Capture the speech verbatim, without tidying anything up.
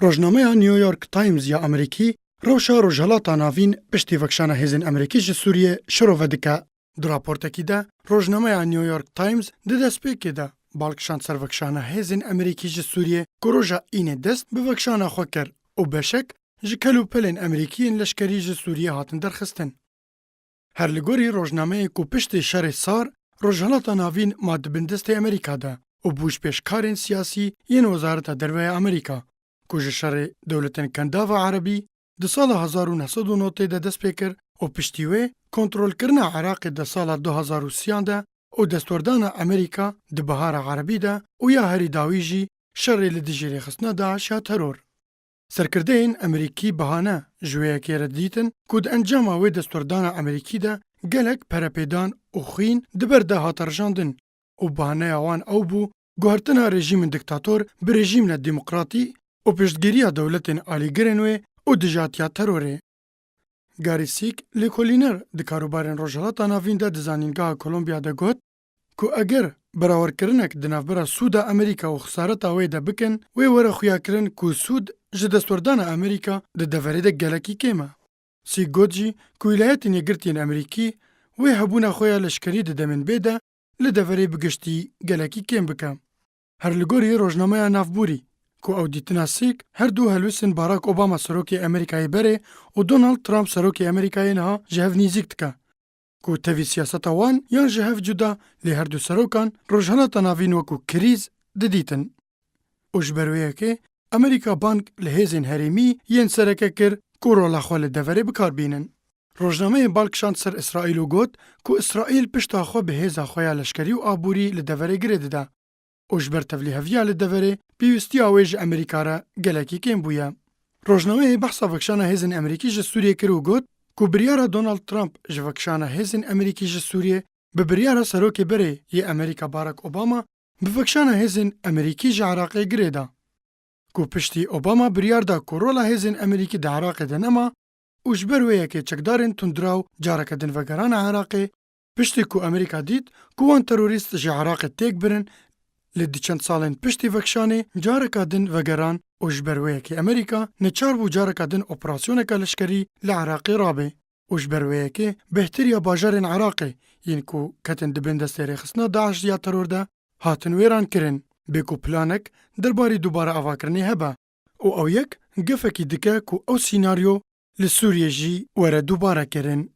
Rojnameya New York Times ya Amerîkî rewşa Rojhelata Navîn piştî vekişana hêzên Amerîkî ji Sûriyê şirove dike. Di raportekî de rojnameya New York Times di destpêkê de bal kişand ser vekişana hêzên Amerîkî ji Sûriyê ku roja Înê dest bi vekişana xwe kir û beşek ji kelûpelên Amerîkî yên leşkerî ji Sûriyê hatin derxistin. Her li gorî rojnameyê ku piştê şerê sar Rojhelata Navîn ma di bin destê Amerîka de û bû ji pêşkarên siyasî yên Wezareta Derve ya Amerîka, ku ji şerê dewletên Kendava Erebî di sala hezar û neh sed û notê de dest pê kir û piştî wê kontrolkirina Iraqê di sala du hezar û sî de û destwerdana Amerîka di Bihara Erebî de û ya herî dawî jî şerê li dijî rêxistina DAIŞ ya teror. Serkirdeyên Amerîkî bahane ji wê yekê re didîtin ku di encama wê destwerdana Amerîkî de gelek perepêdan û xwîn di ber de hate rijandin û bahaneya wan ew bû guhertina rejîmên diktator bi rejîmên demokratî û piştgiriya dewletên alîgirên wê û dijatiya terorê. Gary Sieg, lêkolîner di karûbarên Rojhelata Navîn de di Zanîngeha Kolombiya de got ku eger berawerkirinek di navbera sûda Amerîka û xisareta wê de bikin, wê were xuyakirin ku sûd ji destwerdana Amerîka di deverê de gelekî kêm e. Sieg got jî ku Wîlayetên Yekgirtî yên Amerîkî wê hebûna xwe ya leşkerî di demên bê de li deverê bi giştî gelekî kêm bike. Her li gorî rojnameya Navborî, ku ew dîtina Sieg her du helwestên Barack Obama serokê Amerîkayê berê û Donald Trump serokê Amerîkayê niha ji hev nîzîk dike, ku tevî siyaseta wan yan ji hev cuda lê her du serokan Rojhelata Navîn wekû krîz didîtin. Û ji ber wê yekê Amerîka bang li hêzên herêmî yên sereke kir ku rola xwe li deverê bi kar bînin. Rojnameyê bal kişand ser Îsraîl û got ku Îsraîl pişta xwe bi hêza xwe ya leşkerî û aborî li deverê girê dide û ji ber tevlîheviya li deverê pêwîstiya wê ji Amerîka re gelekî kêm bûye. Rojnameyê behsa vekişana hêzên Amerîkî ji Sûriyê kir û got ku biryara Donald Trump ji vekişana hêzên Amerîkî ji Sûriyê bi biryara serokê berê yê Amerîka Barack Obama bi vekişana hêzên Amerîkî ji Iraqê girê da. Ku piştî Obama biryar da ku rola hêzên Amerîkî di Iraqê de nema û ji ber wê yekê çekdarên tundraw careke din vegerane Iraqê, piştî ku Amerîka dît ku wan terorîst ji Iraqê têk birin, lê di çend salên piştî vekişanê careka din vegeran û ji ber wê yekê Amerîka neçar bû careka din operasyoneke leşkerî li Iraqê rabe û ji ber wê yekê bêhtir ya bajarên Iraqê yên ku ketin di bin destê rêxistina DAIŞ ya teror de hatin wêran kirin, bê ku planek derbarî dubare avakirinê hebe û ew yek gefekî dike ku ew sînaryo li Sûriyê jî were dubare kirin.